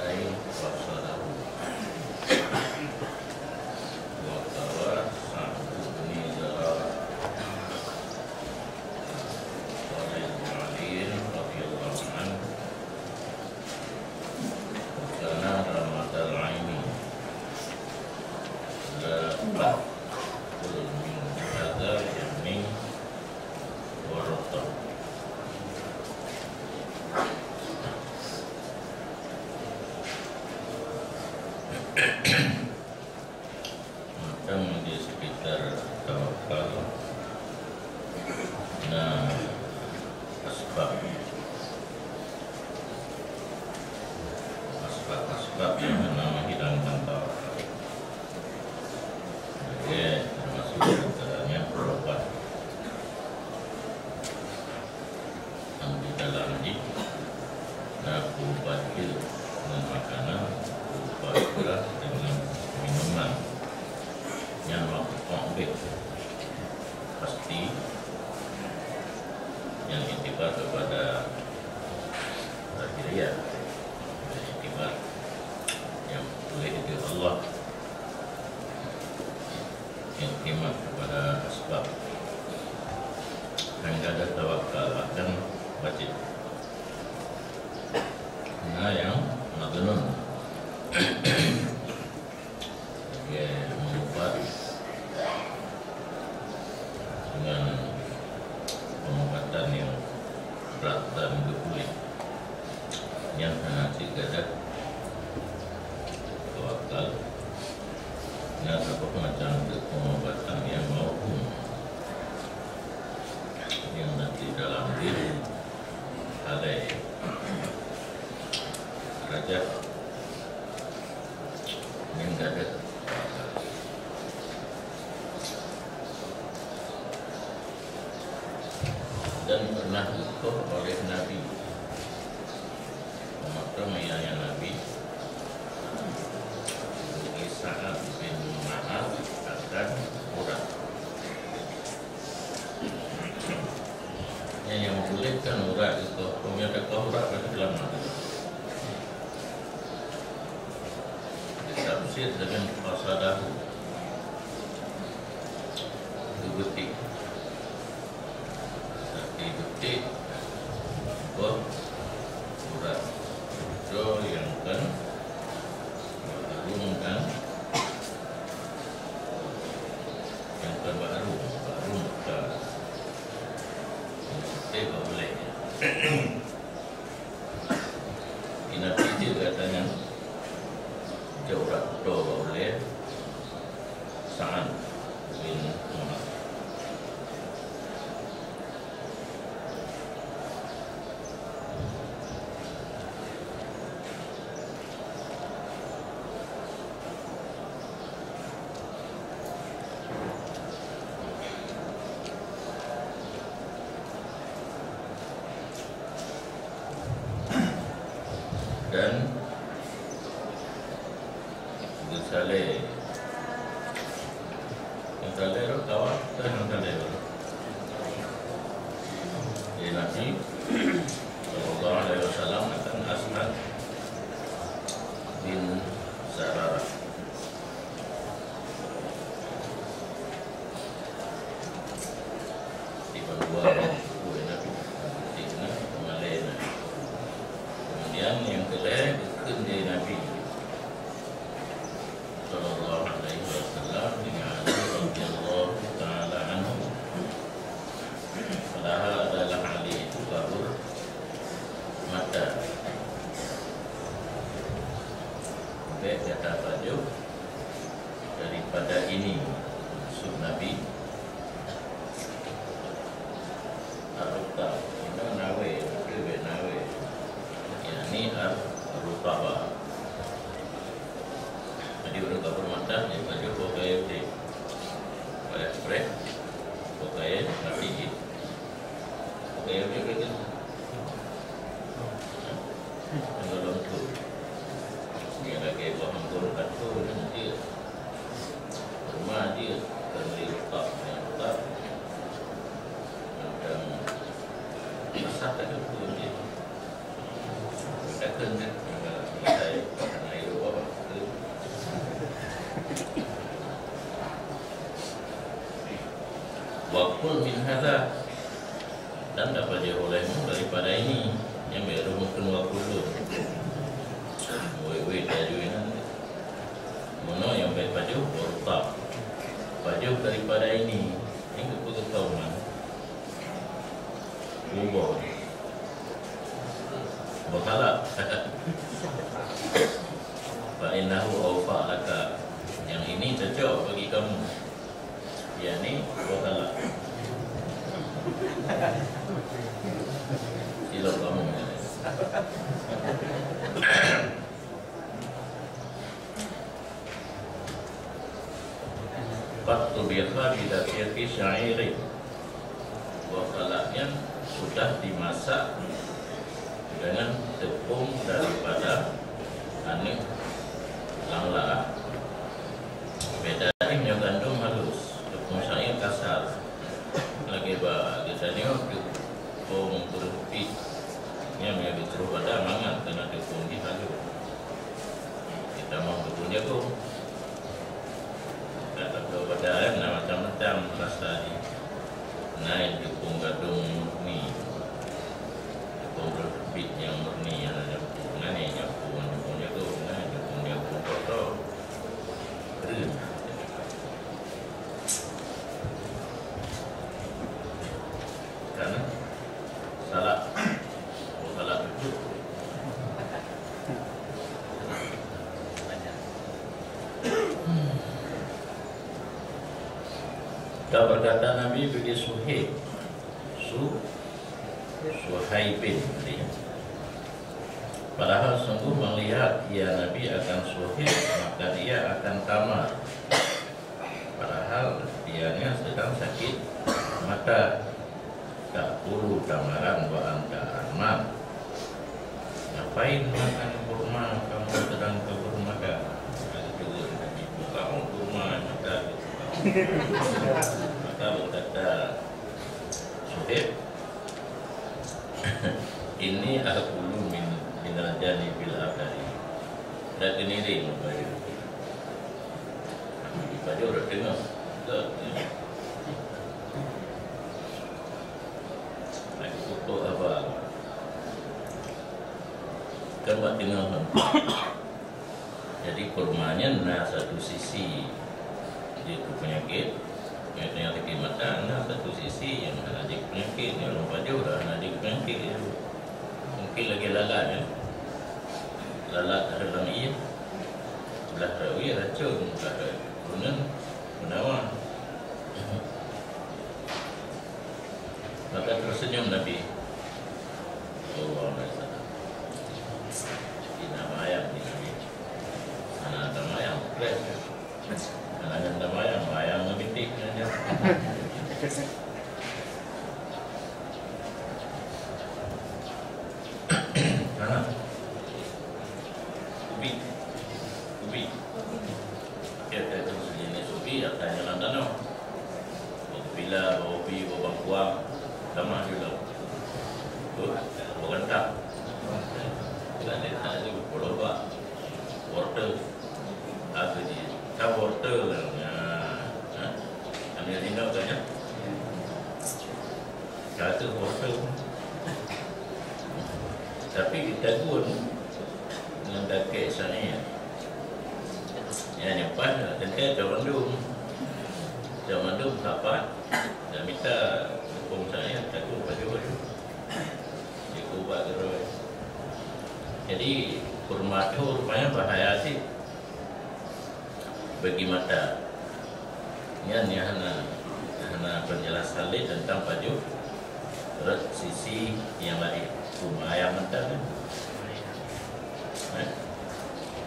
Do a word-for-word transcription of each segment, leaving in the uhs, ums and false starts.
Ai qasadahu. Wa qawa Sa'd bin Zurarah. Qala Ibnu Ali radhiyallahu anhu, "Kana ramatal aini la taqul min hadza, yakni warqa." Maka di sekitar tawakal na asbab, asbab-asbab yang menghilangkan tawakal. Jadi, termasuk di antaranya berobat. Di dalam jih na peuubat jeuet ngon makanan, peuubat jeuet dengan minuman. Nyan meukeukong beh pasti nyang iktibar kepada zahiriah, iktibar nyang boleh di Allah. Iktimat kepada asbab. Hana ada tawakal akan wajib. Nah, yang madnun. Dia mengubat dengan pengobatan yang berat dan berkulit. Nyan hana cit gadat tawakal. Nyan saboh macam pengobatan yang mauhum, yang nanti dalam diri ada raja yang gadat tawakal. Dan pernah diutus oleh Nabi. Maka ayahnya Nabi, Sa'ad bin Mu'adz, akan urat. Yang, yang boleh kan urat itu, punya dekat urat itu dalam mata. Ditafsir dengan qasadahu, geubeutik. Tapi beutik boh urat, soe nyang kon bak arung dan nyang kon bak arung, bak arung ka. Beutik bak ulèe. Di Nabi jeuet gata nyan, jeuet urat kuto bak ulèe Sa'ad bin Mu'adz. Dan geusalèe. Geusalèe rot kawan, eh, geusalèe rot. Jadi Nabi sallallahu alaihi wasallam akan As'ad bin Zurarah. Di bandua suku Nabi, di sana pemalai Nabi. Kemudian yang kedua, dikeue di Nabi sallallahu alaihi wasallam dengan Ali radhiyallahu taala anhu. Padahal adalah Ali itu kabur mata. Bèk gata pajoh daripada ini, maksud Nabi, ar-rutab, inoe nawé, beutôi bèk nawé, yakni ar-rutabah. Jadi, ureueng kabur mata, dia pajoh po kayèe udép. Payah preh, po kayèe mati jih. Oke, oke, oke. Tengok lom tu. Ni lagi buah anggur batu ni je. Rumah je. Dan di letak, yang letak. Macam masak ada pun je. Wa kul min hadza, dan dapat dia olehmu daripada ini, yang baru mungkin wa kul. Wei-wei tajwid nan. Meunoe nyang bèk pajoh, beureutab. Pajoh daripada ini, nyang geupeugeutông nyan. Ubah. Beureutab. Fa innahu awfa laka. Yang ini cocok bagi kamu. Yang ni beureutab. Silap kamu. Qad tubiha bi daqiqi sya'irin. Buah salak nyan sudah dimasak dengan tepung daripada aneuk langla. Beda nyoe gandom halus, tepung syair kasar. Lagèe bak geutanyoe tepung beureumpit. Nyan meunyo geutroh bak dah mangat keunan tepung jih halus. Tamong tepung jagong. Ka tabloe bak dah, na macam-macam rasa jih. Na nyang tepung gadong murni, tepung beureumpit nyang murni, na nyang tepung, na nyang tepung, tepung jagong, na nyang tepung jagong kotor. Keureun. Karena salah, oh, salah itu. Dan berkata Nabi bagi Suhaib, Su-, Suhaibin tadi. Padahal sungguh melihat ia Nabi akan Suhaib, maka dia akan tamar. Padahal dia nyan sedang sakit mata. Taqulu tamaran wa anta a'ma. Ngapain makan kurma kamu sedang kabur mata? Ada tegur Nabi, kamu kurma mata. Maka berkata Suhaib, ini akulu min, minal janibil akhari. Dah keniring bayu. Baju udah tengah. Betul. Lagi pokok apa? Kan buat tengah kan. Jadi kurma nyan na satu sisi dia tu penyakit, yang penyakit mata, na satu sisi yang hana jeuet penyakit, yang ureueng pajoh dah hana jeuet penyakit dia. Mungkin lagi lalat ya. Lalat dalam ié, belah rawi racun, belah rawi kuning, menawa. Maka tersenyum Nabi sallallahu alaihi wasallam. Jadi nama ayam ni Nabi. Mana nama ayam? Fresh. Mana nama ayam? Ayam ngebintik aja. Mana? Ubi. Ubi. Kita itu sejenis ubi yang tanya dalam tanah. Bawang pila, bawang ubi, bawang bawang, sama juga. Tu, bawang gantang. Dan dia tak ada pulau bak. Wortel. Apa dia? Kan wortel. Nah, ha? Ambil lino kan ya? Kata wortel. Tapi kita pun dengan dakek sana. Ya, nyepan lah. Tengkai cak mandum. Cak mandum sapat. Dan minta hukum saya, takut baju-baju. Dia kubat terus. Jadi, kurma tu rupanya bahaya sih bagi mata. Nyan, nyan hana, hana penjelasan lain tentang baju rot sisi yang lain. Kurma ayam mentah kan? Eh?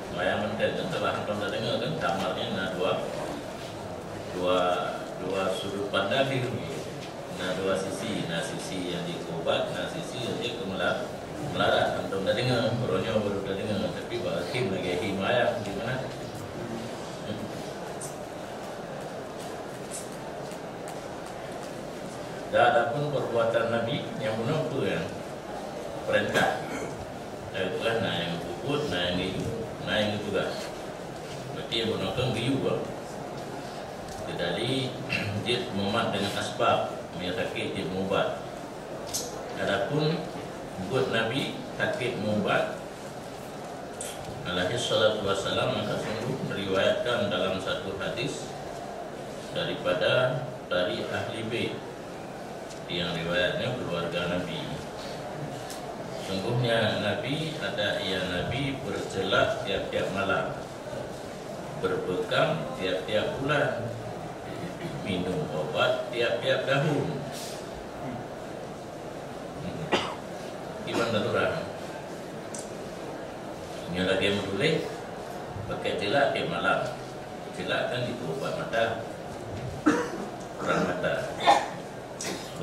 Kurma ayam mentah kan? Telah hantom dah dengar kan? Tamarnya na dua, dua, dua sudut pandang dia. Na dua sisi, na sisi yang dikubat, na sisi yang dia kemela-, melarat. Antum dah dengar, baru nyoe baru dah dengar. Tapi bak hakim lagi hakim ayam di mana? Dan adapun perbuatan Nabi yang bunoe peue yang perintah? Peugah na nyang geupeubuet, na nyang geuyue, na nyang geupeugah. Berarti bunoe kan geuyue bah. Keudali jeuet mumat deungon asbab, meunyo sakét jeuet meuubat. Adapun buet Nabi sakét meuubat, alaihi salatu wassalam, maka sungguh diriwayatkan dalam satu hadis daripada dari ahli bait, yang riwayatnya keluarga Nabi. Sungguhnya Nabi ada, ia Nabi bercelak tiap-tiap malam, berbekam tiap-tiap bulan, minum obat tiap-tiap tahun. Iban darurat. Nyoe lagèe meutuléh, pakai celak tiap malam. Celak kan itu ubat mata. Kurang mata.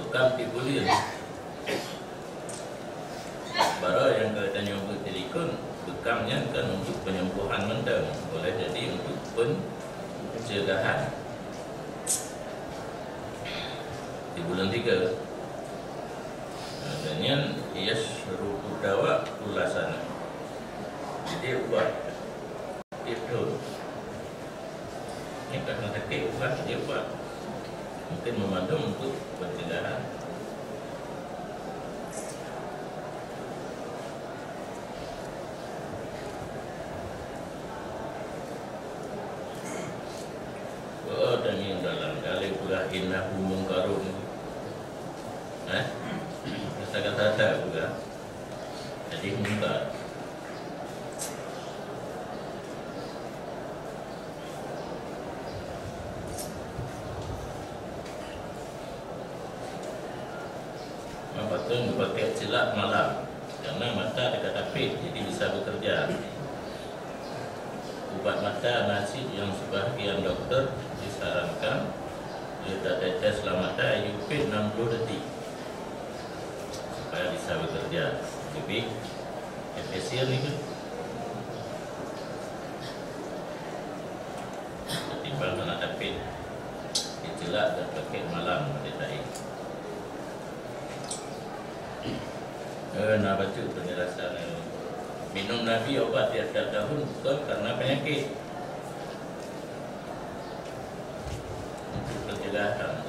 Bekam tiep buleuen. Baroe nyang ka tanyoe beuet silikon, bekam nyan kan untuk penyembuhan mantong, boleh jadi untuk pencegahan. Di bulan tiga. Nah, dan nyan yasrubu dawa kulla sanah. Jadi ubat tiap tahun. Ini karena sakit bukan dia buat. Mungkin memandum untuk pencegahan. Oh, dan yang dalam kali pula innahu mungkarun. Eh? Kata-kata tak juga. Jadi mungkar. Maka tu dipakai celak malam, karena mata dekat tapit, jadi bisa bekerja. Ubat mata nasib yang sebahagian doktor disarankan, kita tetes lah mata, yupin enam puluh detik. Supaya bisa bekerja lebih efisien itu. Ketimbang kena tapit, dicelak dan pakai malam, ada tai. Eh, nak baca penjelasan, eh, minum Nabi obat tiap-tiap tahun bukan karena penyakit. Untuk penjelasan,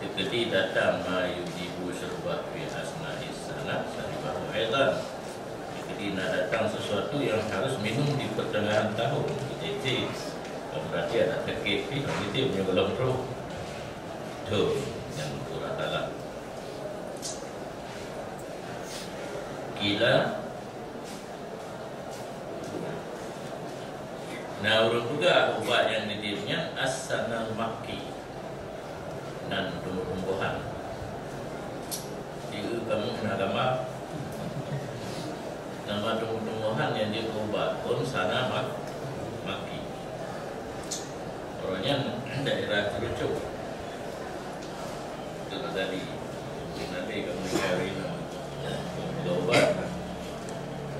ketika datang ma yujibu syurbah fi asna'is sanah, syaribahu aidan. Jadi, nak datang sesuatu yang harus minum di pertengahan tahun, kita isi. Berarti ada sakit, eh, itu punya golom roh. Tu yang Allah Taala. Kila. Nah, ureuëng peugah ubat nyang didin nyan as-sanal makki. Nan tumbuh-tumbuhan. Di kamu na gama, nama tumbuh-tumbuhan nyang jeuet keu ubat pun sana mak-, makki. Uroe nyan daerah Keurucuk. Itu tadi. Nanti kamu kawin, kamu berobat.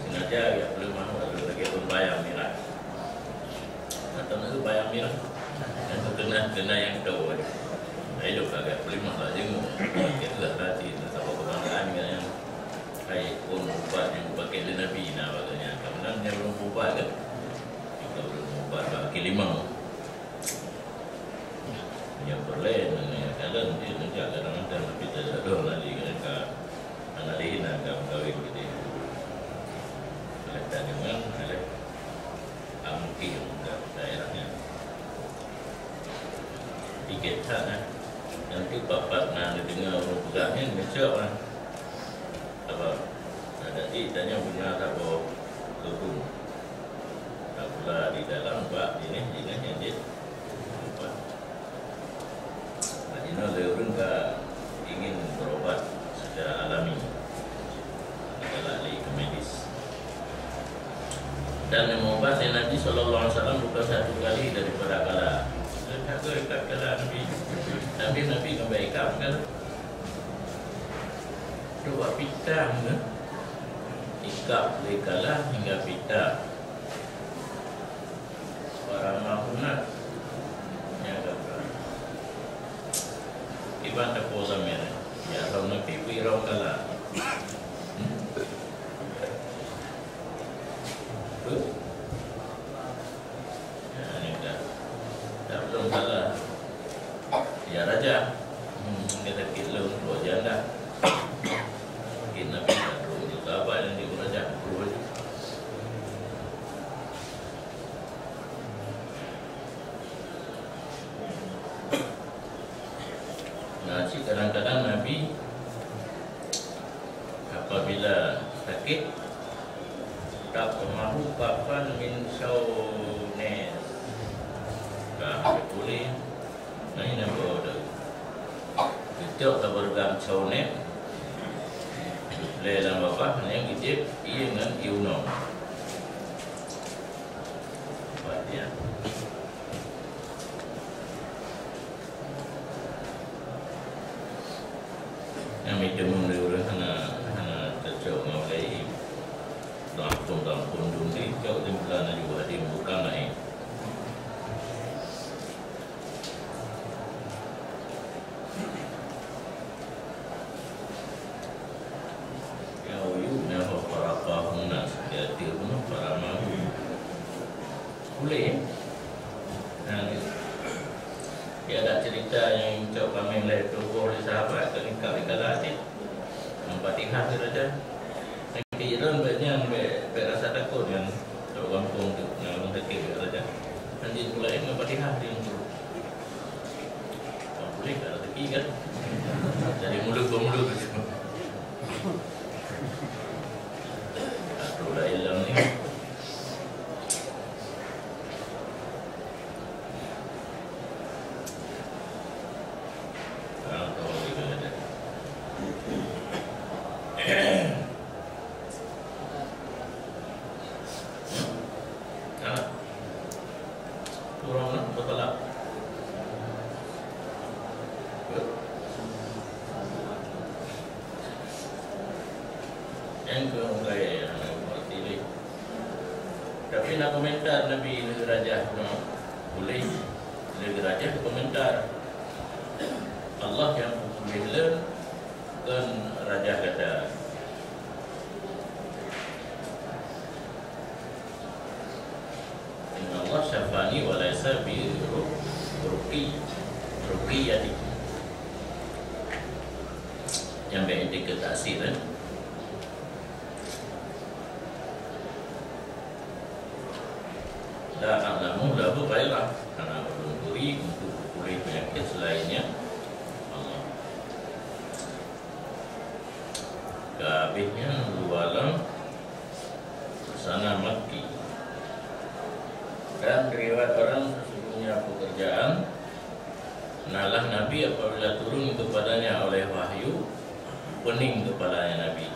Sengaja ya, belum mahu ada lagi pembayar mirah. Atau nunggu bayang mirah. Yang tu kena, kena yang tu. Nah, itu agak pelimah lah jenguk. Itulah tadi, tak tahu kebanggaan kan yang hai pun ubat yang dipakai oleh Nabi, nah, katanya. Kemudian dia belum ubat kan? Kita belum ubat, bagi limau. Yang perlu, yang kadang dia nanti kadang-kadang tapi tak ada lagi kan, ka-, anak dia nak ka kawin gitu. Oleh tak dengar, oleh Amkin ke daerahnya. Tiket sana. Nanti papat na didengar ureuëng peugah nyan, ngecok lah. Apa? Nah, jadi tanya benar tak bawa turun. Tak pula di dalam bak ini, ini yang dia. Nah, inoe lé ureuëng ka ingin berobat secara alami, galak lé ke medis. Dan meubat lé Nabi sallallahu alaihi wasallam bukan satu kali daripada kala. Satu kali kala Nabi. Tapi Nabi ngon baik ikam kan. Cuba pitah ke? Ikap lé kala hingga pitah. Para mahunat. Ya, kan? Iban teupeue zamir. Ya, rhom Nabi, bui rhom kala. Hmm? Nah, cit kadang-kadang Nabi apabila sakit, taqmahu kafan min syawni. Nah, boleh. Nah, ini apa tu? Geucok saboh reugam syawni. Lé lam babah, nyang geucok ié ngon ié unoe. Buat dia. Nyang meuteumèe lé ureueng hana, hana cocok ngon ulèe. Langsung, langsung dum di cok di bulan aju hadim bukan laén. Ya, uyu, nyaho para pahuna, ya, dia bunuh para mahu. Boleh, ya? Nah, ni. Ya, ada cerita yang cok kami leh tubuh oleh sahabat, tak lengkap di kala hati. Yang Fatihah tu saja. Yang kira baik nyan, baik, baik rasa takut yang cok kampung tu, yang orang sakit baik saja. Nanti mulai dengan Fatihah dia yang suruh. Boleh tak rezeki kan? Dari mulut ke mulut. Aduh, dah hilang ni. Ah, tahu dia ada. Ah. Ureueng na beutolak. Nyang keu ulèe, ha, berarti lé. Tapi na komentar Nabi lé raja, no. Boleh lé raja komentar. Allah nyang peupuléh lé kon raja gata. Inna Allah syafani wa laisa bi ru-, ruqi-, ruqiyati. Nyang bèk interpretasi, eh. La a'lamu lahu ghairah. Karena ulôn turi untuk pulih penyakit selainnya Allah. Ka habéh nyan luwa lam sana Makki. Dan riwayat barang sesungguhnya pekerjaan, nalah Nabi apabila turun kepadanya oleh wahyu, pening kepalanya Nabi